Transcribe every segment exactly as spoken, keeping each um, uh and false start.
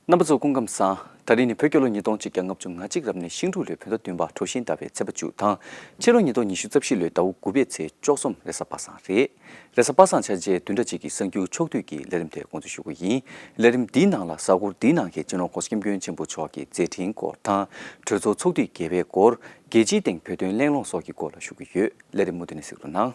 རྣམ་པ་ཚོ་སྐུ་ཁམས་བཟང་། ད་རིང་ནི་བོད་རྒྱལ་ལོ་ཉིས་སྟོང་གཅིག་བརྒྱ་ལྔ་བཅུ་ང་གཅིག་རབ་གནས་ཤིང་འབྲུག་ལོའི་བོད་ཟླ་བདུན་པ་གྲོ་བཞིན་ཟླ་བའི་ཚེས་པ་བཅུ་དང་། ཕྱི་ལོ་ཉིས་སྟོང་ཉི་ཤུ་རྩ་བཞི་ལོའི་ཟླ་བ་དགུ་པའི་ཚེས་བཅུ་གསུམ་རེས་གཟའ་པ་སངས་རེད། རེས་གཟའ་པ་སངས་འཆར་ཅན་བདུན་ཕྲག་གཅིག་གི་གསར་འགྱུར་ཕྱོགས་བསྡུས་ཀྱི་ལས་རིམ་དེ་འགོ་འཛུགས་ཞུ་གི་ཡིན། ལས་རིམ་འདིའི་ནང་ལ་གཟའ་འཁོར་འདིའི་ནང་གི་སྤྱི་ནོར་༸གོང་ས་༸སྐྱབས་མགོན་ཆེན་པོ་མཆོག་གི་མཛད་འཕྲིན་སྐོར་དང་། གྲོས་ཚོགས་ཚོགས་དུས་བརྒྱད་པའི་སྐོར། རྒྱལ་སྤྱིའི་སྟེང་བོད་དོན་གླེང་སློང་སོགས་ཀྱི་སྐོར་ལ་ཞུ་གི་ཡོད། ལས་རིམ་མུ་མཐུད་ནས་གཟིགས་རོགས་གནང་།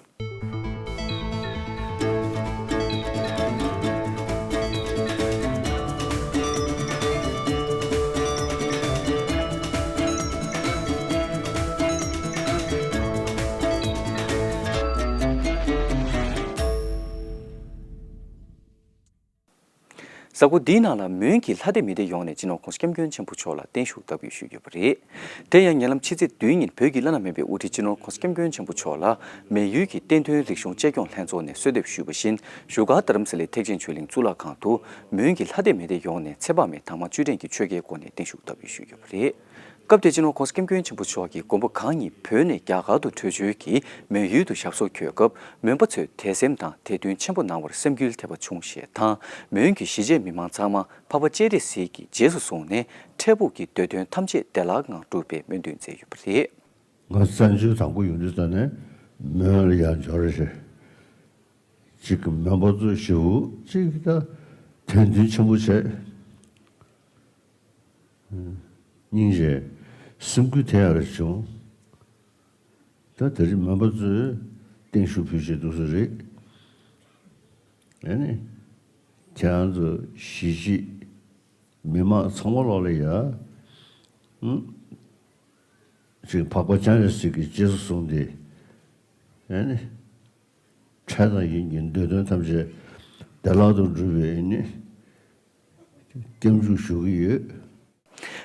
གཟའ་འཁོར་འདིའི་ནང་ལ་མོན་གྱི་ལྷ་སྡེ་མི་སྡེ་ཡོངས་ནས་སྤྱི་ནོར་༸གོང་ས་༸སྐྱབས་མགོན་ཆེན་པོ་མཆོག་ལ་བརྟན་བཞུགས་བསྟར་འབུལ་ཞུས་ཡོད་པ་རེད། དེ་ཡང་ཉེ་ལམ་ཕྱི་ཚེས་བདུན་ཉིན་བོད་ཀྱི་བླ་ན་མེད་པའི་དབུ་ཁྲིད་སྤྱི་ནོར་༸གོང་ས་༸སྐྱབས་མགོན་ཆེན་པོ་མཆོག་ལ་མོན་ཡུལ་གྱི་བསྟན་དོན་རིག་གཞུང་གཅེས་སྐྱོང་ལྷན་ཚོགས་ནས་གསོལ་འདེབས་ཞུས་པ་བཞིན། བཞུགས་སྒར་རྡ་རམ་ས་ལའི་ཐེག་ཆེན་ཆོས་གླིང་གཙུག་ལག་ཁང་དུ་མོན་གྱི་ལྷ་སྡེ་མི་སྡེ་ཡོངས་ནས་ཚེ་དཔག་མེད་དྭངས་མ་བཅུད་ལྡན་གྱི་ཆོས་འགའི་སྒོ་ནས་བརྟན་བཞུགས་བསྟར་འབུལ་ཞུས་ཡོད་པ་རེད། སྐབས་དེར་སྤྱི་ནོར་༸གོང་ས་༸སྐྱབས་མགོན་ཆེན་པོ་མཆོག་གིས་མགོན་པོ་གང་ཉིད་བོད་ནས་རྒྱ་གར་དུ་བྲོས་བྱོལ་གྱིས་མོན་ཡུལ་དུ་ཞབས་སོར་འཁོད་སྐབས། མོན་པ་ཚོས་དད་སེམས་དང་དད་འདུན་ཆེན་པོ་གནང་བར་སེམས་འགུལ་ཐེབས་པ་བྱུང་ཞེས་དང་། མོན་གྱི་གཞིས་བྱེས་མི་མང་ཚང་མ་འཕགས་པ་སྤྱན་རས་གཟིགས་ཀྱི་རྗེས་སུ་བཟུང་ནས། འཕྲལ་ཕུགས་ཀྱི་འདོད་དོན་ཐམས་ཅད་བདེ་བླག་ངང་འགྲུབ་པའི་སྨོན་འདུན་མཛད་ཡོད་པ་རེད། ང་བཙན་བྱོལ་དང་པོ་ཡོང་དུས་ཙམ་ནས་མོན་ལ་ཡར་འབྱོར་རེད། གཅིག་གི་མོན་པ་ཚོ་ཞེ་པོ་གཅིག་ད་དད་འདུན་ཆེན་པོ་བྱས། སྙིང་རྗེ། སེམས་འགུལ་ཐེབས་ཡག་རེ་བྱུང་། ད་དེ་རིང་མོན་པ་ཚོས་བརྟན་བཞུགས་ཕུལ་བྱས་འདུག་ས་རེད། ཨ་ནི། ཁྱེད་རང་ཚོ་གཞིས་བྱེས་མི་མང་ཚང་མ་ལོག་ལ་ཡ། ཨུ། ཅིག་འཕགས་པ་སྤྱན་རས་གཟིགས་ཀྱི་རྗེས་སུ་བཟུང་སྟེ། ཨ་ནི། འཕྲལ་དང་ཡུན་གྱི་འདོད་དོན་ཐམས་ཅད་བདེ་བླག་ཏུ་འགྲུབ་པའི་ཨ་ནི། སྐྱབས་འཇུག་ཞུ་གི་ཡོད།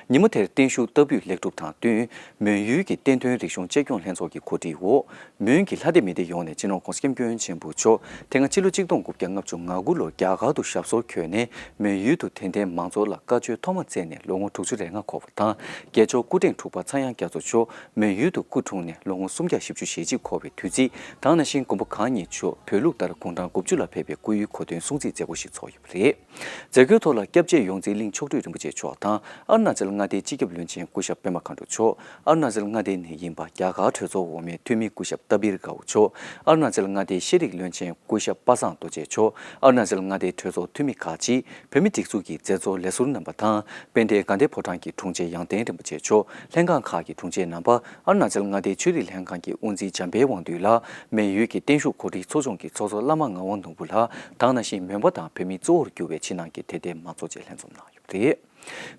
ཉིན་མོ་དེར་བརྟན་བཞུགས་བསྟར་འབུལ་ལེགས་གྲུབ་དང་བསྟུན། མོན་ཡུལ་གྱི་བསྟན་དོན་རིག་གཞུང་གཅེས་སྐྱོང་ལྷན་ཚོགས་ཀྱི་གོ་སྒྲིག་འོག་མོན་གྱི་ལྷ་སྡེ་མི་སྡེ་ཡོངས་ནས་སྤྱི་ནོར་༸གོང་ས་༸སྐྱབས་མགོན་ཆེན་པོ་མཆོག་དེ་སྔ་ཕྱི་ལོ་གཅིག་སྟོང་དགུ་བརྒྱ་ལྔ་བཅུ་ང་དགུ་ལོར་རྒྱ་གར་དུ་ཞབས་སོར་འཁོད་ནས། མོན་ཡུལ་དུ་དད་ལྡན་མང་ཚོགས་ལ་བཀའ་ཆོས་ཐོག་མ་བསྩལ་ནས་ལོ་ངོ་དྲུག་ཅུ་རེ་ལྔ་འཁོར་བ་དང་། རྒྱལ་མཆོག་སྐུ་ཕྲེང་དྲུག་པ་ཚངས་དབྱངས་རྒྱ་མཚོ་མཆོག་མོན་ཡུལ་དུ་སྐུ་འཁྲུངས་ནས་ལོ་ངོ་སུམ་བརྒྱ་བཞི་བཅུ་ཞེ་གཅིག་འཁོར་བའི་དུས་ཚིགས་དང་། ན་ནིང་མགོན་པོ་གང་ཉིད་མཆོག་བོད་ལུགས་ལྟར་དགུང་གྲངས་དགུ་བཅུ་ལ་ཕེབས་པའི་སྐུའི་གོ་སྟོན་སྲུང་བརྩི་མཛད་སྒོ་ཞིག་ཚོགས་ཡོད་པ་རེད། མཛད་སྒོའི་ཐོག་ལ་སྐྱབས་རྗེ་ཡོངས་འཛིན་གླིང་མཆོག་སྤྲུལ་རིན་པོ་ཆེ་མཆོག་དང་། ཨ་རུ་ན་ཅལ་མངའ་སྡེའི་སྤྱི་ཁྱབ་བློན་ཆེན་སྐུ་ཞབས་པད་མ་མཁའ་འགྲོ་མཆོག་ཨ་རུ་ན་ཅལ་མངའ་སྡེ་ནས་ཡིན་པ་རྒྱ་གར་གྲོས་ཚོགས་འོག་མའི་འཐུས་མི་སྐུ་ཞབས་ཏ་བིར་དགའ་བོ་མཆོག་ཨ་རུ་ན་ཅལ་མངའ་སྡེའི་ཤེས་རིག་བློན་ཆེན་སྐུ་ཞབས་པ་སངས་རྡོ་རྗེ་མཆོག་ཨ་རུ་ན་ཅལ་མངའ་སྡེའི་གྲོས་ཚོགས་འཐུས་མི་ཁག་ཅིག་བོད་མིའི་སྒྲིག་འཛུགས་ཀྱི་མཛད་གཙོ་ལས་ཟུར་རྣམ་པ་དང་། དཔལ་ལྡན་དགའ་ལྡན་ཕོ་བྲང་གི་དྲུང་ཆེ་ཡང་སྟེང་རིན་པོ་ཆེ་མཆོག་ལྷན་ཁང་ཁག་གི་དྲུང་ཆེ་རྣམ་པ། ཨ་རུ་ན་ཅལ་མངའ་སྡེའི་ཆོས་རིག་ལྷན་ཁང་གི་དབུ་འཛིན་འཇམ་དཔལ་དབང་འདུས་ལགས། མོན་ཡུལ་གྱི་བརྟན་བཞུགས་གོ་སྒྲིག་ཚོགས་ཆུང་གི་ཚོགས་གཙོ་བླ་མ་ངག་དབང་ནོར་བུ་ལགས་དང་། ན་ནིང་མོན་པ་དང་བོད་མིའི་གཙོ་བོར་གྱུར་བའི་ཕྱི་ནང་གི་དད་ལྡན་མང་ཚོགས་བཅས་ལྷན་འཛོམས་གནང་ཡོད་པ་རེད།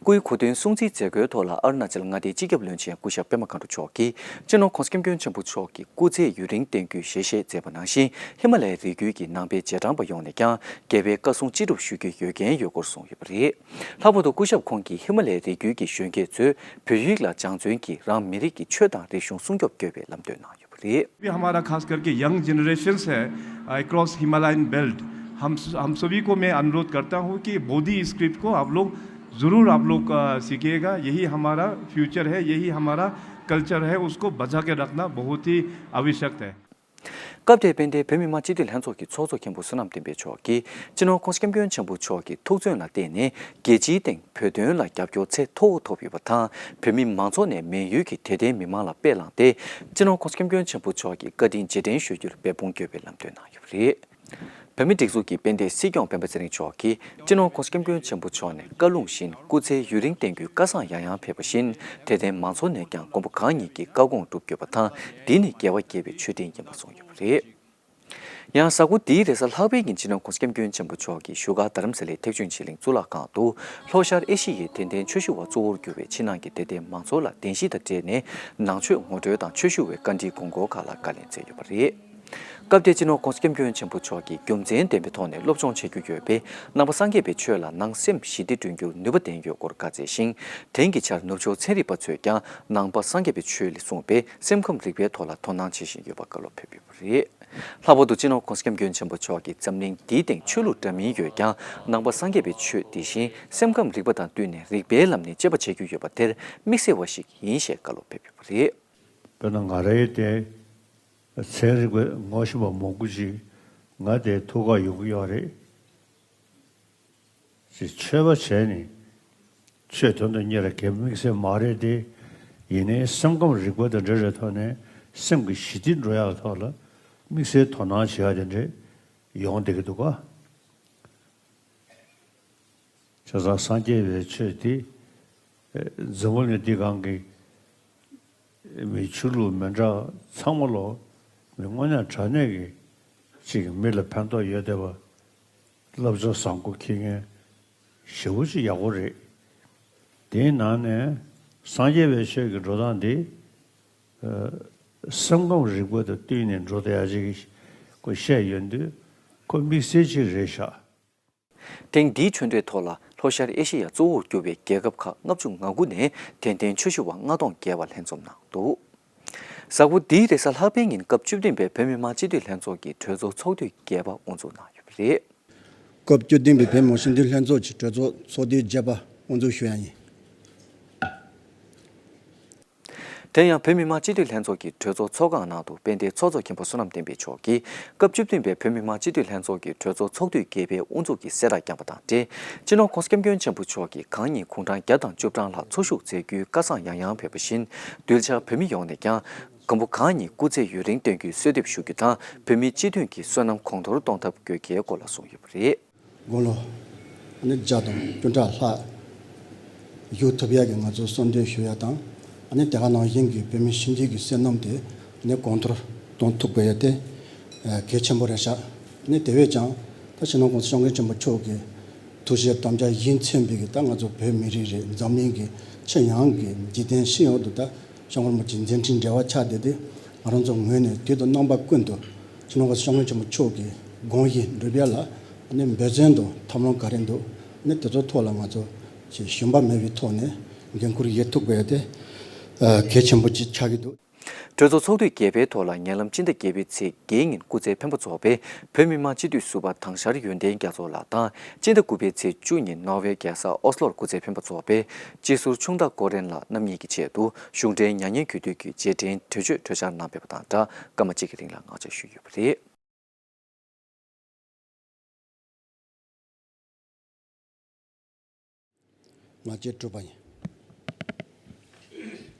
སྐུའི་གོ་སྟོན་སྲུང་བརྩིའི་མཛད་སྒོའི་ཐོག་ལ་ཨ་རུ་ན་ཅལ་མངའ་སྡེའི་སྤྱི་ཁྱབ་བློན་ཆེན་སྐུ་ཞབས་པད་མ་མཁའ་འགྲོ་མཆོག་གིས། སྤྱི་ནོར་༸གོང་ས་༸སྐྱབས་མགོན་ཆེན་པོ་མཆོག་གི་སྐུ་ཚེ་ཡུན་རིང་བརྟན་བརྟན་བཞེས་བཞེས་མཛད་པ་ནང་བཞིན། ཧི་མ་ལ་ཡའི་རི་རྒྱུད་ཀྱི་ནང་པའི་རྗེས་འབྲང་པ་ཡོངས་ནས་ཀྱང་རྒྱལ་བའི་བཀའ་གསུང་ཅི་སྒྲུབ་ཞུ་རྒྱུའི་ཡོད་འགན་ཡོད་སྐོར་གསུངས་ཡོད་པ་རེད། ལྷག་པར་དུ་སྐུ་ཞབས་ཁོང་གིས་ཧི་མ་ལ་ཡའི་རི་རྒྱུད་ཀྱི་གཞོན་སྐྱེས་ཚོས་བོད་ཡིག་ལ་སྦྱང་བརྩོན་གྱིས་རང་མི་རིགས་ཀྱི་ཆོས་དང་རིག་གཞུང་སྲུང་སྐྱོབ་དགོས་པའི་ལམ་སྟོན་གནང་ཡོད་པ་རེད། भी हमारा खास करके यंग जनरेशंस है अक्रॉस हिमालयन बेल्ट हम हम सभी को मैं अनुरोध करता हूँ कि बोधि स्क्रिप्ट को आप लोग ज़रूर आप लोग सीखिएगा। यही हमारा फ्यूचर है, यही हमारा कल्चर है, उसको बचा के रखना बहुत ही आवश्यक है। སྐབས་དེར་དཔལ་ལྡན་བོད་མི་མང་སྤྱི་འཐུས་ལྷན་ཚོགས་ཀྱི་ཚོགས་གཙོ་མཁན་པོ་བསོད་ནམས་བསྟན་འཕེལ་མཆོག་གིས། སྤྱི་ནོར་༸གོང་ས་༸སྐྱབས་མགོན་ཆེན་པོ་མཆོག་གི་ཐུགས་བརྩོན་ལ་བརྟེན་ནས། རྒྱལ་སྤྱིའི་སྟེང་བོད་དོན་ལ་རྒྱབ་སྐྱོར་ཚད་མཐོ་བོ་ཐོབ་ཡོད་པ་དང་། བོད་མི་མང་ཚོགས་ནས་མོན་ཡུལ་གྱི་དད་ལྡན་མི་མང་ལ་དཔེ་བླངས་ཏེ། སྤྱི་ནོར་༸གོང་ས་༸སྐྱབས་མགོན་ཆེན་པོ་མཆོག་གི་བཀའ་དྲིན་རྗེས་དྲན་ཞུ་རྒྱུར་འབད་འབུངས་དགོས་པའི་ལམ་སྟོན་གནང་ཡོད་པ་རེད། བོད་མིའི་སྒྲིག་འཛུགས་ཀྱི་དཔལ་ལྡན་སྲིད་སྐྱོང་སྤེན་པ་ཚེ་རིང་མཆོག་གིས། སྤྱི་ནོར་༸གོང་ས་༸སྐྱབས་མགོན་ཆེན་པོ་མཆོག་ནས་བཀའ་ལུང་བཞིན་སྐུ་ཚེ་ཡུན་རིང་བརྟན་རྒྱུའི་བཀའ་བཟང་ཡང་ཡང་ཕེབས་པ་བཞིན། དད་ལྡན་མང་ཚོགས་ནས་ཀྱང་མགོན་པོ་གང་ཉིད་ཀྱི་བཀའ་དགོངས་སྒྲུབ་དགོས་པ་དང་། འདི་ནི་རྒྱལ་བ་དགྱེས་པའི་མཆོད་སྤྲིན་ཡིན་པ་གསུངས་ཡོད་པ་རེད། ཡང་གཟའ་འཁོར་འདིའི་རེས་གཟའ་ལྷག་པའི་ཉིན་སྤྱི་ནོར་༸གོང་ས་༸སྐྱབས་མགོན་ཆེན་པོ་མཆོག་གིས་བཞུགས་སྒར་རྡ་རམ་ས་ལའི་ཐེག་ཆེན་ཆོས་གླིང་གཙུག་ལག་ཁང་དུ། ལྷོ་ཤར་ཨེ་ཤི་ཡའི་དད་ལྡན་ཆོས་ཞུ་བ་གཙོ་བོར་གྱུར་བའི་ཕྱི་ནང་གི་དད་ལྡན་མང་ཚོགས་ལ་བདེན་བཞི་དང་འབྲེལ་ནས་ནང་ཆོས་ངོ་སྤྲོད་དང་ཆོས་ཞུ་བའི་བཀའ་འདྲིའི་དགོངས་སྐོར་ཁག་ལ་བཀའ་ལན་སྩལ་ཡོད་པ་རེད། སྐབས་དེར་སྤྱི་ནོར་༸གོང་ས་༸སྐྱབས་མགོན་ཆེན་པོ་མཆོག་གིས་རྒྱུ་མཚན་ལྡན་པའི་ཐོག་ནས་སློབ་སྦྱོང་བྱེད་རྒྱུ་ཡོད་པས། ནང་པ་སངས་རྒྱས་པའི་ཆོས་ལ་ནང་སེམས་ཞི་བདེ་བསྐྲུན་རྒྱུར་ནུས་པ་ལྡན་ཡོད་སྐོར་བཀའ་སྩལ་ཞིང་། དེང་གི་ཆར་ནུབ་ཕྱོགས་ཚན་རིག་པ་ཚོས་ཀྱང་ནང་པ་སངས་རྒྱས་པའི་ཆོས་ལས་གསུངས་པའི་སེམས་ཁམས་རིག་པའི་ཐོག་ལ་དོ་སྣང་བྱེད་བཞིན་ཡོད་པར་བཀའ་སློབ་ཕེབས་ཡོད་པ་རེད། ལྷག་པར་དུ་སྤྱི་ནོར་༸གོང་ས་༸སྐྱབས་མགོན་ཆེན་པོ་མཆོག་གིས་འཛམ་གླིང་འདིའི་སྟེང་ཆོས་ལུགས་འདྲ་མིན་ཡོད་ཀྱང་། ནང་པ་སངས་རྒྱས་པའི་ཆོས་དེ་བཞིན་སེམས་ཁམས་རིག་པ་དང་བསྟུན་ནས་རིག་པའི་ལམ་ནས་དཔྱད་པ་བྱེད་རྒྱུ་ཡོད་པ་དེར་དམིགས་བསལ་བ་ཞིག་ཡིན་ཞེས་བཀའ་སློབ་ཕེབས་ཡོད་པ་རེད། དཔེར་ན་ང་རའི་དེ་ཚན་རིག་པའི་ངོ་ཤེས་པ་མང་པོ་ཅིག་ང་དེ་ཐུག་ག་ཡོང་གི་ཡོད་རེད། ཅེས་ཆོས་པ་བྱས་ནས་ ཆོས་དོན་དུ་གཉེར་གལ་དམིགས་བསལ་མ་རེད་དེ། ཡིན་ནའི་སེམས་ཁམས་རིག་པ་དང་འབྲེལ་བའི་ཐོག་ནས་སེམས་ཀྱི་ཞི་བདེ་འགྲོ་ཡག་ཐོག་ལ་དམིགས་བསལ་དོ་སྣང་བྱེད་ཡག་དེ་འདྲས་ཡོང་བསྡད་ཀྱི་འདུག་ག་བྱས་ཙང་སངས་རྒྱས་པའི་ཆོས་འདི་འཛམ་བུ་གླིང་འདི་སྒང་གི་མི་ཆོས་ལུགས་མི་འདྲ་ཚང་མ་ལོ་མི་དངོས་གནས་དྲང་གནས་ཀྱི་ཅིག་མི་ལ་ཕན་ཐོགས་ཡོད་བསྡད་པ། བསླབ་བྱ་བཟང་པོ་འཁྱེར་མཁན་ཞེ་པོ་ཅིག་ཡག་པོ་རེད། དེའི་ནང་ནས་སངས་རྒྱས་པའི་ཆོས་ཀྱི་འགྲོ་སྟངས་འདི་སེམས་ཁམས་རིག་པ་དང་བསྟུན་ནས་འགྲོ་བསྡད་ཡ་ཅིག་ཁོ་བཤད་ཡོང་དུས་ཁོ་དམིགས་བསལ་ཅིག་རེད་ཤག་ཐེངས་འདིའི་ཆོས་འབྲེལ་ཐོག་ལ་ལྷོ་ཤར་ཨེ་ཤེ་ཡ་གཙོ་བོར་གྱུར་པའི་རྒྱལ་ཁབ་ཁག་ལྔ་བཅུ་ང་དགུ་ནས་དད་ལྡན་ཆོས་ཞུ་བ་ལྔ་སྟོང་བརྒལ་བ་ལྷན་འཛོམས་གནང་འདུག་གཟའ་འཁོར་འདིའི་རེས་གཟའ་ལྷག་པའི་ཉིན་སྐབས་བཅུ་བདུན་པའི་བོད་མི་མང་སྤྱི་འཐུས་ལྷན་ཚོགས་ཀྱི་གྲོས་ཚོགས་ཚོགས་དུས་བརྒྱད་པ་དབུ་འཛུགས་གནང་ཡོད་པ་རེད། སྐབས་བཅུ་བདུན་པའི་བོད་མི་མང་སྤྱི་འཐུས་ལྷན་ཚོགས་ཀྱི་གྲོས་ཚོགས་ཚོགས་དུས་བརྒྱད་པ་དབུ་འཛུགས་ཞུ་ཡ་ཡིན། དེ་ཡང་བོད་མི་མང་སྤྱི་འཐུས་ལྷན་ཚོགས་ཀྱི་གྲོས་ཚོགས་ཚོགས་ཁང་ནང་དུ་དཔལ་ལྡན་ཚོགས་གཙོ་མཁན་པོ་བསོད་ནམས་བསྟན་འཕེལ་མཆོག་གིས་སྐབས་བཅུ་བདུན་པའི་བོད་མི་མང་སྤྱི་འཐུས་ལྷན་ཚོགས་ཀྱི་གྲོས་ཚོགས་ཚོགས་དུས་བརྒྱད་པའི་དབུ་འཛུགས་ཀྱི་གསལ་བསྒྲགས་བསྐྱངས་པ་དང་འབྲེལ། སྤྱི་ནོར་༸གོང་ས་༸སྐྱབས་མགོན་ཆེན་པོ་མཆོག་གིས་གང་ཉིད་དགུང་གྲངས་བརྒྱ་དང་བཅུ་གྲངས་ལྷག་འཚོ་བཞུགས་མཛད་རྒྱུའི་བཀའ་བཟང་ཡང་ཡང་ཕེབས་པ་བཞིན། གདུལ་བྱ་བོད་མི་ཡོངས་ནས་ཀྱང་མགོན་པོ་གང་ཉིད་སྐུ་ཚེ་ཡུན་རིང་བརྟན་རྒྱུའི་གསོལ་འདེབས་ཞུ་རྒྱུ་དང་། བོད་མིའི་སྤྱི་མཐུན་གྱི་བསོད་ནམས་གོང་མཐོར་གཏོང་ཐབས་དགོས་གལ་སྐོར་ལ་གསུངས་ཡོད་པ་རེད། དགུང་ལོ་ཨ་ནི་བརྒྱ་དང་བཅུ་ཕྲག་ལྷག་བཞུགས་ཐུབ་ཡག་གི་ང་ཚོ་གསོལ་འདེབས་ཞུ་ཡག་དང་། ཨ་ནི་དེ་ག་ནང་བཞིན་གྱི་བོད་མི་སྤྱི་འཐུས་ཀྱི་བསོད་ནམས་དེ་ཨ་ནི་གོང་མཐོར་གཏོང་ཐུབ་དགོས་ཡག་དེ་གལ་ཆེན་པོ་རེད་ཤག་ཨ་ནི་དེ་བས་ཀྱང་ད་སྤྱི་ནོར་༸གོང་ས་༸སྐྱབས་མགོན་ཆེན་པོ་མཆོག་གི་ཐུགས་བཞེད་དམ་བཅའ་ཡིད་ཚིམ་པའི་གི་ད་ང་ཚོ་བོད་མི་རིགས་རེད། འཛམ་གླིང་གི་ཆེས་ཡངས་ཀྱི་འཇིག་རྟེན་སྤྱི་ཡོངས་དུ་ད་སྐྱབས་མགོན་རིན་པོ་ཆེའི་མཛད་འཕྲིན་འབྲེལ་བ་ཆགས་བསྡད་དེ། ང་རང་ཚོ་ངོས་ནས་དུས་དང་རྣམ་པ་ཀུན་ཏུ་སྤྱི་ནོར་༸གོང་ས་༸སྐྱབས་མགོན་ཆེན་པོ་མཆོག་གི་དགོངས་གཞི་འགྲུབ་ཡ་ལ་ཨ་ནི་འབད་བརྩོན་དང་ཐབས་ལམ་ག་རེ་འདུག་ཨ་ནི་དེ་ཚོའི་ཐོག་ལ་ང་ཚོ་ཞེ་ཞུམ་པ་མེད་པའི་ཐོག་ནས་འགན་འཁུར་ཡེ་ཐུབ་དགོས་ཡ་དེ་གལ་ཆེན་པོ་ཅིག་ཆགས་ཀྱི་འདུག་གྲོས་ཚོགས་ཚོགས་དུས་བརྒྱད་པའི་ཐོག་ལ་ཉེ་ལམ་སྤྱི་ཟླ་བརྒྱད་པའི་ཚེས་བརྒྱད་ཉིན་སྐུ་ཚེ་འཕེན་པ་རྫོགས་པའི་བོད་མི་མང་སྤྱི་འཐུས་ཟུར་པ་དྭགས་ཤར་ཡོན་ཏན་རྒྱ་མཚོ་ལགས་དང་། སྤྱི་ཟླ་དགུ་པའི་ཚེས་བཅུ་ཉིན་ནོར་ཝེ་རྒྱལ་ས་ཨོ་སློར་སྐུ་ཚེ་འཕེན་པ་རྫོགས་པའི་སྤྱི་ཟུར་ཆུང་བདག་ཀོ་རན་ལགས་རྣམ་གཉིས་ཀྱི་ཆེད་དུ་གཞུང་འབྲེལ་མྱ་ངན་གུས་འདུད་ཀྱི་རྗེས་དྲན་གྲོས་ཆོད་གྲོས་འཆར་གནང་ཕེབས་པ་དང་སྦྲགས་སྐར་མ་གཅིག་གི་རིང་ལ་ངག་བཅད་ཞུས་ཡོད་པ་རེད། ང་བཅས་གྲུབ་པ་ཡིན།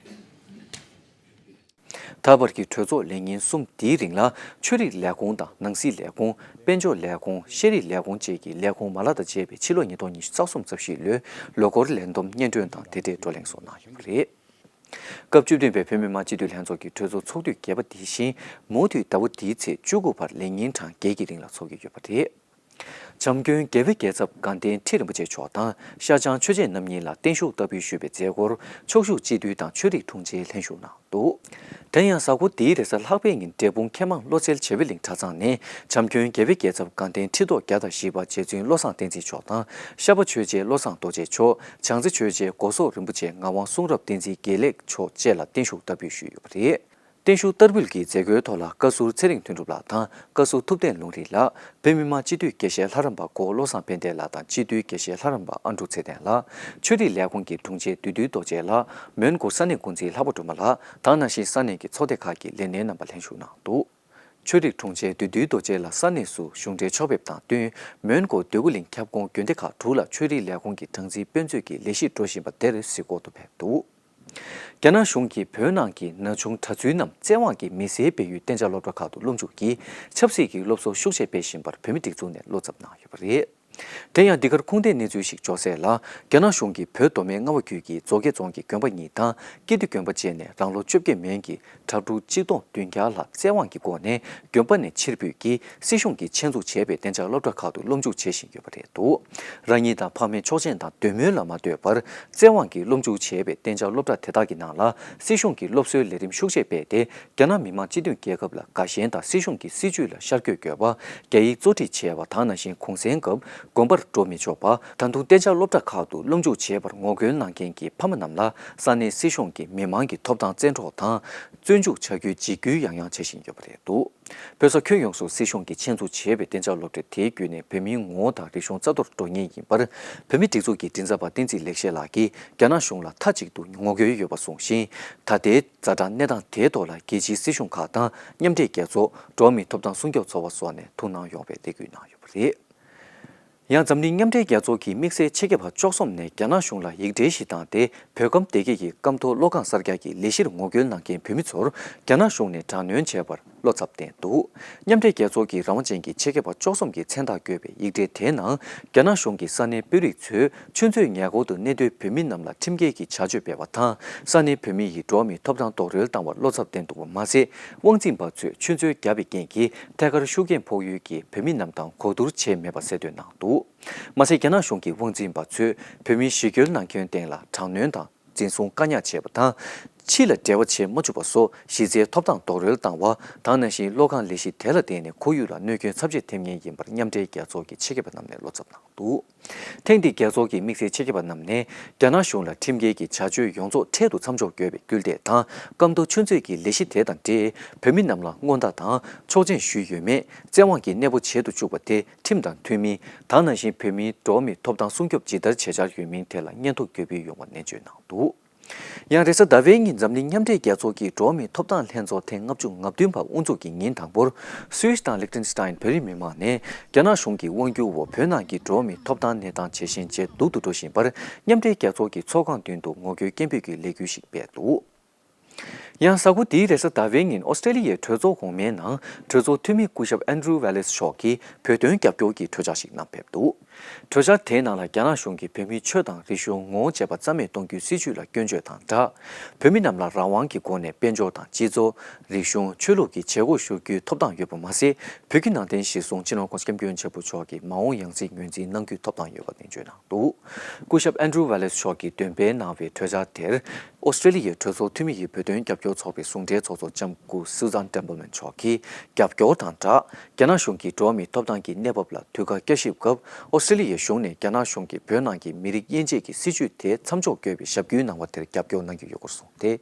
ད་བར་གྱི་གྲོས་ཚོགས་ལས་ཉིན་གསུམ་འདིའི་རིང་ལ་ཆོས་རིག་ལས་ཁུངས་དང་ནང་སྲིད་ལས་ཁུངས། དཔལ་འབྱོར་ལས་ཁུངས། ཤེས་རིག་ལས་ཁུངས་བཅས་ཀྱི་ལས་ཁུངས་མ་ལག་དང་བཅས་པས་ཕྱི་ལོ་ཉིས་སྟོང་ཉི་ཤུ་རྩ་གསུམ་རྩ་བཞིའི་ལོའི་ལོ་འཁོར་ལས་བསྡོམས་སྙན་སྒྲོན་དང་དེ་འབྲེལ་བགྲོ་གླེང་སོགས་གནང་ཡོད་པ་རེད། སྐབས་བཅུ་བདུན་པའི་བོད་མི་མང་སྤྱི་འཐུས་ལྷན་ཚོགས་ཀྱི་གྲོས་ཚོགས་ཚོགས་དུས་བརྒྱད་པ་འདི་བཞིན་མུ་མཐུད་ཟླ་བ་འདིའི་ཚེས་བཅུ་དགུ་བར་ལས་ཉིན་གྲངས་བརྒྱད་ཀྱི་རིང་ལ་འཚོགས་ཀྱི་ཡོད་པ་རེད། བྱམས་མགོན་རྒྱལ་བའི་རྒྱལ་ཚབ་དགའ་ལྡན་ཁྲི་རིན་པོ་ཆེ་མཆོག་དང་ཤར་བྱང་ཆོས་རྗེ་རྣམ་གཉིས་ལ་བརྟན་བཞུགས་བསྟར་འབུལ་ཞུས་པའི་མཛད་སྒོར་ཕྱོགས་བཞུགས་སྤྱི་འཐུས་དང་ཆོས་རིག་དྲུང་ཆེ་ལྷན་ཞུགས་གནང་འདུག་དེ་ཡང་གཟའ་འཁོར་འདིའི་རེས་གཟའ་ལྷག་པའི་ཉིན་འབྲས་སྤུངས་མཁས་མང་བློ་གསལ་བྱེ་བའི་གླིང་གྲྭ་ཚང་ནས་བྱམས་མགོན་རྒྱལ་བའི་རྒྱལ་ཚབ་དགའ་ལྡན་ཁྲི་ཐོག་བརྒྱ་དང་བཞི་པ་རྗེ་བཙུན་བློ་བཟང་བསྟན་འཛིན་མཆོག་དང་ཤར་པ་ཆོས་རྗེ་བློ་བཟང་རྡོ་རྗེ་མཆོག་བྱང་རྩེ་ཆོས་རྗེ་སྒོ་སོག་རིན་པོ་ཆེ་ངག་དབང་གསུང་རབ་བསྟན་འཛིན་དགེ་ལེགས་མཆོག་བཅས་ལ་བརྟན་བཞུགས་བསྟར་འབུལ་ཞུས་ཡོད་པ་རེད། བརྟན་བཞུགས་བསྟར་འབུལ་གྱི་མཛད་སྒོའི་ཐོག་ལ་བཀའ་ཟུར་ཚེ་རིང་དོན་གྲུབ་ལགས་དང་བཀའ་ཟུར་ཐུབ་བསྟན་ལུང་རིགས་ལགས། བོད་མི་མང་སྤྱི་འཐུས་དགེ་བཤེས་ལྷ་རམས་པ་གོ་བློ་བཟང་ཕན་བདེ་ལགས་དང་སྤྱི་འཐུས་དགེ་བཤེས་ལྷ་རམས་པ་ཨ་འབྲུག་ཚེ་བརྟན་ལགས། ཆོས་རིག་ལས་ཁུངས་ཀྱི་དྲུང་ཆེ་བདུད་འདུལ་རྡོ་རྗེ་ལགས། མོན་གྷོ་ས་གནས་འགོ་འཛིན་ལྷག་པ་སྒྲོལ་མ་ལགས་དང་ནང་བཞིན་ས་གནས་ཀྱི་ཚོགས་སྡེ་ཁག་གི་ལས་སྣེ་རྣམ་པ་ལྷན་ཞུགས་གནང་འདུག་ཆོས་རིག་དྲུང་ཆེ་བདུད་འདུལ་རྡོ་རྗེ་ལགས་ས་གནས་སུ་གཞུང་འབྲེལ་ཕྱོགས་ཕེབས་དང་བསྟུན། མོན་གྷོ་འདོད་རྒུ་གླིང་ཁྱབ་ཁོངས་དགོན་སྡེ་ཁག་དྲུག་ལ་ཆོས་རིག་ལས་ཁུངས་ཀྱི་གྲངས་འཛིན་དཔེ་མཛོད་ཀྱི་ལས་གཞི་འགྲོ་བཞིན་པ་དེར་གཟིགས་སྐོར་དུ་ཕེབས་འདུག་རྒྱ་ནག་གཞུང་གིས་བོད་ནང་གི་ན་ཆུང་གྲྭ་བཙུན་རྣམས་བཙན་དབང་གིས་མི་སེར་སྤེལ་ཡུལ་གཏན་འཇགས་སློབ་གྲྭ་ཁག་ཏུ་སློབ་འཇུག་གིས་ཆབ་སྲིད་ཀྱི་སློབ་གསོ་ཤུགས་ཆེ་སྤེལ་བཞིན་པར་བོད་མི་སྒྲིག་འཛུགས་ནས་བློ་འཚབ་གནང་ཡོད་པ་རེད། དེ་ཡང་འདི་གར་ཁུངས་ལྡན་གནས་ཚུལ་ཞིག་འབྱོར་གསལ་ལ། རྒྱ་ནག་གཞུང་གིས་བོད་མདོ་སྨད་རྔ་བ་རྒྱུད་ཀྱི་མཛོ་སྐྱེས་རྫོང་གི་དགོན་པ་གཉིས་དང་ཀིརྟི་དགོན་པ་བཅས་ནས་རང་ལོ་བཅོ་བརྒྱད་མན་གྱི་གྲྭ་ཕྲུག་གཅིག་སྟོང་བདུན་བརྒྱ་ལྷག་བཙན་དབང་གི་སྒོ་ནས་དགོན་པ་ནས་ཕྱིར་འབུད་ཀྱིས་སྲིད་གཞུང་གིས་ཆེད་འཛུགས་བྱས་པའི་གཏན་འཇགས་སློབ་གྲྭ་ཁག་ཏུ་སློབ་འཇུག་བྱེད་བཞིན་ཡོད་པ་རེད་འདུག་རང་ཉིད་དང་ཕ་མའི་ཆོག་མཆན་དང་འདོད་མོས་ལ་མ་ལྟོས་པར་བཙན་དབང་གིས་སློབ་འཇུག་བྱས་པའི་གཏན་འཇགས་སློབ་གྲྭ་དེ་དག་གི་ནང་ལ་སྲིད་གཞུང་གིས་སློབ་གསོའི་ལས་རིམ་ཤུགས་ཆེ་སྤེལ་ཏེ། རྒྱ་ནག་མི་དམངས་སྤྱི་མཐུན་རྒྱལ་ཁབ་ལ་དགའ་ཞེན་དང་སྲིད་གཞུང་གི་སྲིད་བྱུས་ལ་ཤར་བསྐྱོད་དགོས་པ། རྒྱ་ཡིག་གཙོ་ཁྲིད་བྱས་པ་དང་ནང་བཞིན་གུང་སེང་སྐབས་དགོན་པར་འགྲོ་མི་ཆོག་པ། ད་དུང་གཏན་འཇགས་སློབ་གྲྭ་ཁག་ཏུ་སློབ་འཇུག་བྱེད་པར་ངོ་རྒོལ་གནང་མཁན་གྱི་ཕ་མ་རྣམས་ལ་ས་གནས་སྲིད་གཞུང་གིས་མི་མང་གི་ཐོབ་ཐང་བཙན་འཕྲོག་དང་། བཙོན་འཇུག་བྱ་རྒྱུའི་འཇིགས་སྐུལ་ཡང་ཡང་བྱེད་བཞིན་ཡོད་པ་རེད་འདུག་བོད་ས་ཁྱོན་ཡོངས་སུ་སྲིད་གཞུང་གིས་ཆེད་འཛུགས་བྱས་པའི་གཏན་འཇགས་སློབ་གྲྭ་དེའི་བརྒྱུད་ནས་བོད་མིའི་ངོ་བོ་དང་རིག་གཞུང་རྩ་གཏོར་འགྲོ་ཉེན་ཡིན་པར། བོད་མི་སྒྲིག་འཛུགས་ཀྱི་མགྲིན་ཚབ་པ་བསྟན་འཛིན་ལེགས་བཤད་ལགས་ཀྱིས་རྒྱ་ནག་གཞུང་ལ་མཐའ་གཅིག་ཏུ་ངོ་རྒོལ་ཡོད་པ་གསུངས་ཤིང་། ད་ལྟའི་ཛ་དྲག་གནས་སྟངས་དེའི་ཐོག་ལ་རྒྱལ་སྤྱིའི་སྲིད་གཞུང་ཁག་དང་མཉམ་འབྲེལ་རྒྱལ་ཚོགས། འགྲོ་བ་མིའི་ཐོབ་ཐང་སྲུང་སྐྱོབ་ཚོགས་པ་སོགས་ནས་ཐུགས་སྣང་ཡོང་བའི་རེ་སྐུལ་གནང་ཡོད་པ་རེད། ཡང་འཛམ་གླིང་མཉམ་འབྲེལ་རྒྱལ་ཚོགས་ཀྱི་དམིགས་བསལ་ཆེད་ཁྱབ་པ་བཅུ་གསུམ་ནས་རྒྱ་ནག་གཞུང་ལ་ཡིག་འབྲེལ་ཞིག་བཏང་སྟེ། བོད་ཁམས་སྡེ་དགེ་ཡི་སྐམ་ཐོག་གློག་ཁང་གསར་རྒྱག་གི་ལས་གཞིར་ངོ་རྒོལ་གནང་མཁན་བོད་མི་ཚོར་རྒྱ་ནག་གཞུང་ནས་དྲག་གནོན་བྱས་པར་བློ་འཚབ་བསྟན་འདུག། མཉམ་འབྲེལ་རྒྱལ་ཚོགས་ཀྱི་རང་དབང་ཅན་གྱི་ཆེད་ཁྱབ་པ་བཅུ་གསུམ་གྱི་མཚན་རྟགས་བཀོད་པའི་ཡིག་འབྲེལ་དེའི་ནང་། རྒྱ་ནག་གཞུང་གིས་ས་གནས་དཔོན་རིགས་ཚོས་ཆུ་མཛོད་ཉེ་འཁོར་དུ་གནས་སྡོད་བོད་མི་རྣམས་ལ་ཁྲིམས་འགལ་གྱི་བྱ་སྤྱོད་སྤེལ་བ་དང་། ས་གནས་བོད་མི་ཡི་འགྲོ་བ་མིའི་ཐོབ་ཐང་རྡོག་རོལ་བཏང་བར་བློ་འཚབ་བསྟན་འདུག་པ་མ་ཟད། དབང་འཛིན་པ་ཚོས་ཆུ་མཛོད་བརྒྱབ་པའི་རྐྱེན་གྱིས་ཐད་ཀར་ཤུགས་རྐྱེན་ཕོག་ཡུལ་གྱི་བོད་མི་རྣམས་དང་གོ་བསྡུར་བྱས་མེད་པ་གསལ་སྟོན་གནང་འདུག། མ་ཟད། རྒྱ་ནག་གཞུང་གི་དབང་འཛིན་པ་ཚོས་བོད་མི་ཞི་རྒོལ་གནང་མཁན་སྟེང་ལ་དྲག་གནོན་དང་འཛིན་བཟུང་བཀག་ཉར་བྱས་པ་དང་། ཕྱི་ལ་འབྲེལ་བ་བྱེད་མ་བཅུག་པ་སོགས་གཞི་རྩའི་ཐོབ་ཐང་རྡོག་རོལ་བཏང་བ་དང་། ནང་བཞིན་གློག་ཁང་ལས་གཞི་དེ་ལ་བརྟེན་ནས་ཁོར་ཡུག་ལ་གནོད་སྐྱོན་ཚབས་ཆེ་ཐེབས་ངེས་ཡིན་པར་མཉམ་འབྲེལ་རྒྱལ་ཚོགས་ཀྱི་ཆེད་ཁྱབ་པ་རྣམས་ནས་བློ་འཚབ་གནང་འདུག། ཐེངས་འདིའི་རྒྱལ་ཚོགས་ཀྱི་དམིགས་བསལ་ཆེད་ཁྱབ་པ་རྣམས་ནས་རྒྱ་ནག་གཞུང་ལ་ཁྲིམས་འགལ་གྱི་བྱ་སྤྱོད་ཡོངས་རྫོགས་འཕྲལ་དུ་མཚམས་འཇོག་དགོས་པའི་སྐུལ་འདེད་དང་། སྐམ་ཐོག་ཆུ་མཛོད་ཀྱི་ལས་གཞི་དེ་དང་འབྲེལ་བོད་མི་རྣམས་ལ་སྔོན་བརྡ་དང་ཆོག་མཆན་ཞུས་ཡོད་མེད། བཙན་དབང་གིས་གནས་སྤོ་བྱེད་དུ་བཅུག་པ་དེ་ཁྲིམས་དང་མཐུན་མིན་དང་། ནང་བཞིན་བོད་མིའི་འགྲོ་བ་མིའི་ཐོབ་ཐང་སྲུང་སྐྱོབ་ཇི་ལྟར་བྱེད་འཆར་ཡོད་མིན་ཐད་ལ་སྙན་ཐོ་འགོད་འབུལ་ཡོང་བ་ནན་བརྗོད་གནང་འདུག། ཡང་རེས་གཟའ་ཟླ་བའི་ཉིན་འཛམ་གླིང་མཉམ་འབྲེལ་རྒྱལ་ཚོགས་ཀྱི་འགྲོ་བ་མིའི་ཐོབ་ཐང་ལྷན་ཚོགས་ཐེངས་ལྔ་བཅུ་ང་བདུན་པ་དབུ་འཛུགས་ཀྱི་ཉིན་དང་པོར། སུད་སི་དང་ལིག་ཏེན་སི་ཏན་བོད་རིགས་མི་མང་ནས་རྒྱ་ནག་གཞུང་གི་དབང་སྒྱུར་འོག་བོད་ནང་གི་འགྲོ་བ་མིའི་ཐོབ་ཐང་གནས་སྟངས་ཇེ་ཞན་ཇེ་སྡུག་ཏུ་འགྲོ་བཞིན་པར། མཉམ་འབྲེལ་རྒྱལ་ཚོགས་ཀྱི་ཚོགས་ཁང་མདུན་དུ་ངོ་རྒོལ་སྐད་འབོད་ཀྱི་ལས་འགུལ་ཞིག་སྤེལ་འདུག། ཡང་གཟའ་འཁོར་འདིའི་རེས་གཟའ་ཟླ་བའི་ཉིན་ཨོ་སི་ཀྲེ་ལི་ཡའི་གྲོས་ཚོགས་འོག་མའི་ནང་གྲོས་ཚོགས་འཐུས་མི་སྐུ་ཞབས་ཨན་ཌྲུ་ཝེ་ལེས་མཆོག་གིས་བོད་དོན་རྒྱབ་སྐྱོར་གྱི་གྲོས་འཆར་ཞིག་གནང་ཕེབས་འདུག། གྲོས་འཆར་དེའི་ནང་ལ་རྒྱ་ནག་གཞུང་གིས་བོད་མིའི་ཆོས་དང་རིག་གཞུང་ངོ་བོ་འབྱེད་པ་རྩ་མེད་གཏོང་རྒྱུའི་སྲིད་བྱུས་ལ་སྐྱོན་བརྗོད་དང་སྦྲགས། བོད་མི་རྣམས་ལ་རང་དབང་གི་སྒོ་ནས་དཔལ་འབྱོར་དང་སྤྱི་ཚོགས། རིག་གཞུང་། ཆོས་ལུགས་ཀྱི་བྱེད་སྒོ་ཞུ་རྒྱུའི་ཐོབ་ཐང་ཡོད་པ་མ་ཟད། བོད་ཀྱི་ནང་བསྟན་གཞིར་བཟུང་སྤྱི་ནོར་༧གོང་ས་༧སྐྱབས་མགོན་ཆེན་པོ་མཆོག་གི་མ་འོངས་ཡང་སྲིད་ངོས་འཛིན་གནང་རྒྱུའི་ཐོབ་ཐང་ཡོད་པ་ནན་བརྗོད་གནང་འདུག། སྐུ་ཞབས་ཨན་ཌྲུ་ཝེ་ལེས་མཆོག་གིས་འདོན་སྤེལ་གནང་བའི་གྲོས་འཆར་དེར། ཨོ་སི་ཀྲེ་ལི་ཡའི་གྲོས་ཚོགས་འཐུས་མི་ཡི་བོད་དོན་རྒྱབ་སྐྱོར་ཚོགས་པའི་ཟུང་འབྲེལ་ཚོགས་གཙོ་ལྕམ་སྐུ་སུ་ཛན་ཏེམ་པལ་མན་མཆོག་གིས་རྒྱབ་སྐྱོར་དང་སྦྲགས། རྒྱ་ནག་གཞུང་གིས་འགྲོ་བ་མིའི་ཐོབ་ཐང་གི་གནས་བབ་ལ་དུས་བཀག་བསྐྱར་ཞིབ་སྐབས། ཨོ་སི་ཀྲེ་ལི་ཡའི་གཞུང་ནས་རྒྱ་ནག་གཞུང་གིས་བོད་ནང་གི་མི་རིགས་དབྱེ་འབྱེད་ཀྱི་སྲིད་བྱུས་དེ་མཚམས་འཇོག་དགོས་པའི་ཞབས་སྐུལ་གནང་བ་དེར་རྒྱབ་སྐྱོར་གནང་གི་ཡོད་སྐོར་གསུངས་ཏེ།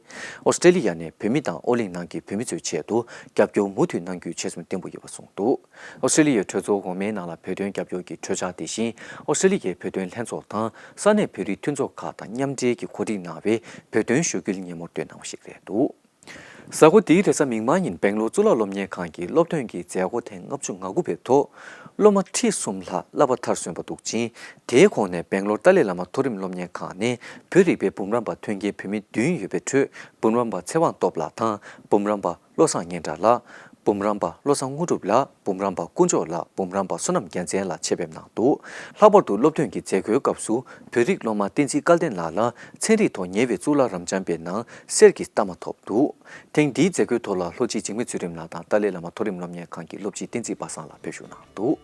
ཨོ་སི་ཀྲེ་ལི་ཡ་ནས་བོད་མི་དང་ཨོ་གླིང་ནང་གི་བོད་མི་ཚོའི་ཆེད་དུ་རྒྱབ་སྐྱོར་མུ་མཐུད་གནང་རྒྱུའི་ཆོད་སེམས་བརྟན་པོ་ཡོད་པ་གསུངས་འདུག། ཨོ་སི་ཀྲེ་ལི་ཡའི་གྲོས་ཚོགས་འོག་མའི་ནང་ལ་བོད་དོན་རྒྱབ་སྐྱོར་གྱི་གྲོས་འཆར་དེ་བཞིན། ཨོ་སི་ཀྲེ་ལི་ཡའི་བོད་དོན་ལྷན་ཚོགས་དང་ས་གནས་བོད་རིགས་མཐུན་ཚོགས་ཁག་དང་མཉམ་འབྲེལ་གྱིས་གོ་སྒྲིག་གནང་བའི་བོད་དོན་ཞུ་སྐུལ་ཉིན་མོར་བཏོན་གནང་བ་ཞིག་རེད་འདུག། གཟའ་འཁོར་འདིའི་རེས་གཟའ་མིག་དམར་ཉིན་སྦེང་ལོར་གཙུག་ལག་སློབ་གཉེར་ཁང་གི་སློབ་ཐོན་གྱི་མཛད་སྒོ་ཐེངས་ལྔ་བཅུ་ང་དགུ་པའི་ཐོག་སློབ་མ་ཁྲི་གསུམ་ལྷག་བསླབ་པ་མཐར་སོན་པ་འདུག་ཅིང་། དེའི་ཁོངས་ནས་སྦེང་ལོར་ཏཱ་ལའི་བླ་མ་མཐོ་རིམ་སློབ་གཉེར་ཁང་ནས་བོད་རིག་པའི་འབུམ་རམས་པ་ཐོན་མཁན་བོད་མི་བདུན་ཡོད་པའི་ཁྲོད། འབུམ་རམས་པ་ཚེ་དབང་སྟོབས་ལགས་དང་། འབུམ་རམས་པ་བློ་བཟང་སྙན་གྲགས་ལགས། འབུམ་རམས་པ་བློ་བཟང་དངོས་གྲུབ་ལགས། འབུམ་རམས་པ་དཀོན་མཆོག་ལགས། འབུམ་རམས་པ་བསོད་ནམས་རྒྱལ་མཚན་ལགས་ཆེད་ཕེབས་གནང་འདུག། ལྷག་པར་དུ་སློབ་ཐོན་གྱི་མཛད་སྒོའི་སྐབས་སུ་བོད་རིགས་སློབ་མ་བསྟན་འཛིན་སྐལ་ལྡན་ལགས་ལ་ཚན་རིག་ཐོག་ཉེ་བའི་གཙུག་ལག་རབ་འབྱམས་པའི་ནང་གསེར་གྱི་རྟགས་མ་ཐོབ་འདུག། ཐེངས་འདིའི་མཛད་སྒོའི་ཐོག་ལ་ལྷོ་སྤྱི་འཇིགས་མེད་ཚུལ་ཁྲིམས་ལགས་དང་ཏཱ་ལའི་བླ་མ་མཐོ་རིམ་སློབ་གཉེར་ཁང་གི་སློབ་སྤྱི་བསྟན་འཛིན་པ་སངས་ལགས་ཕེབས་བཞུགས་གནང་འདུག།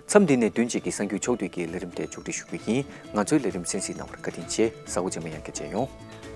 མཚམས་འདི་ནས་བདུན་གཅིག་གི་གསར་འགྱུར་ཕྱོགས་བསྡུས་ཀྱི་ལས་རིམ་དེ་མཇུག་སྒྲིལ་ཞུ་རྒྱུ་ཡིན། ང་ཚོའི་ལས་རིམ་གསན་གཟིགས་གནང་བར་བཀའ་དྲིན་ཆེ། གཟའ་འཁོར་རྗེས་མ་ཡང་བསྐྱར་མཇལ་ཡོང་།